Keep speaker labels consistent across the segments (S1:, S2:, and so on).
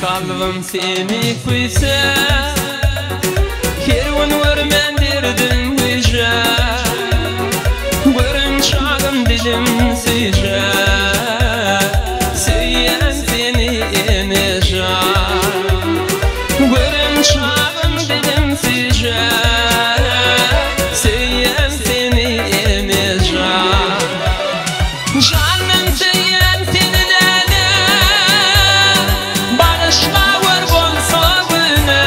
S1: Kalbym seni küýsär, Her gün görmän derdim güýjär. Gören çagym dilim süýjär, Söýýän seni enejan. Gören çagym dilim süýjär, Söýýän seni enejan. Janym söýýän seni läle, Bagyşla gör bolsa günä.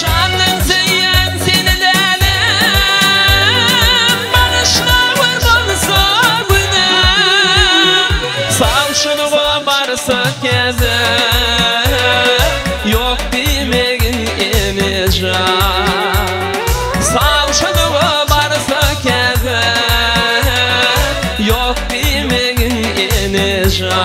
S1: Janym söýýän seni läle, Bagyşla gör bolsa günä. Sawçylyga barsak häzir, Ýok diýmegin enejan. Sawçylyga barsak häzir, Ýok diýmegin enejan.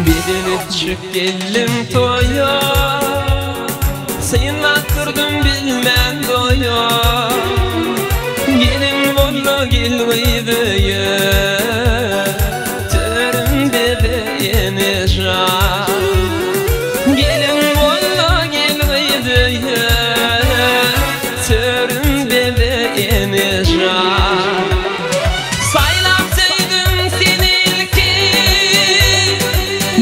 S1: Bedenipjik geldim toýa, Synlap durdum bilmän doýa. Gelin bolma gel gyz öýe, Törüm beze enejan. Gelin bolma gel gyz öýe, Törüm beze enejan. Saýlap söýdüm seni ilki,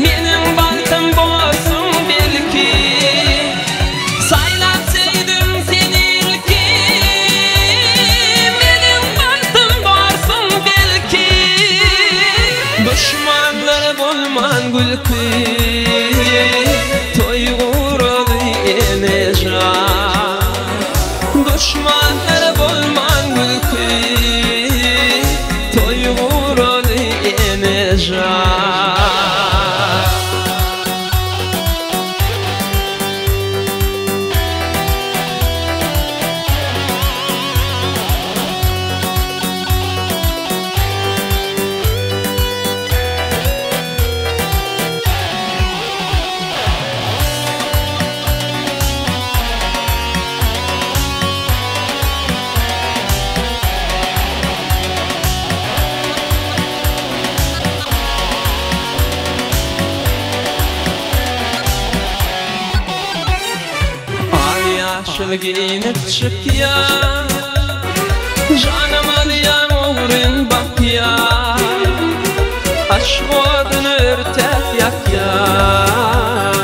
S1: Meniň bagtym borsuň belki. Saýlap söýdüm seni ilki, Meniň bagtym borsuň belki. Duşmanlara bolman gülki, Toý guraly enejan. Duşmanlara bolman gülki, Toý guraly enejan. Al ýaşyl geýnip çykýar, Janym alýaň ogryn bakýar, Aşk oduny örtäp ýakýar,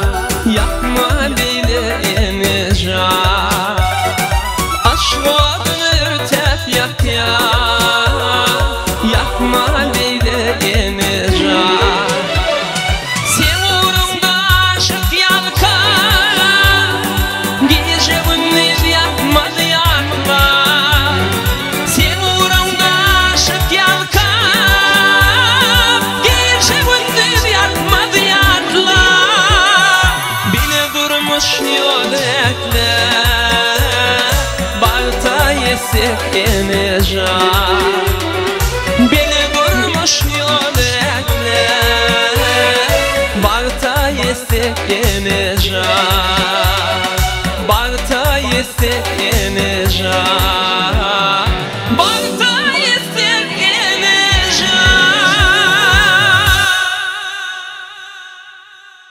S1: Ýakma beýle enejan. Aşk oduny örtäp ýakýar, Ýakma beýle enejan. Seň ugruňda aşyk ýalka, Gije-gündiz ýatmaz ýatla. Seň ugruňda aşyk ýalka, Gije-gündiz ýatmaz ýatla. Bile durmuş ýoly ätle, Bagta ýetsek enejan. Bile durmuş ýoly ätle, Bagta ýetsek enejan. Bagta ýetsek enejan.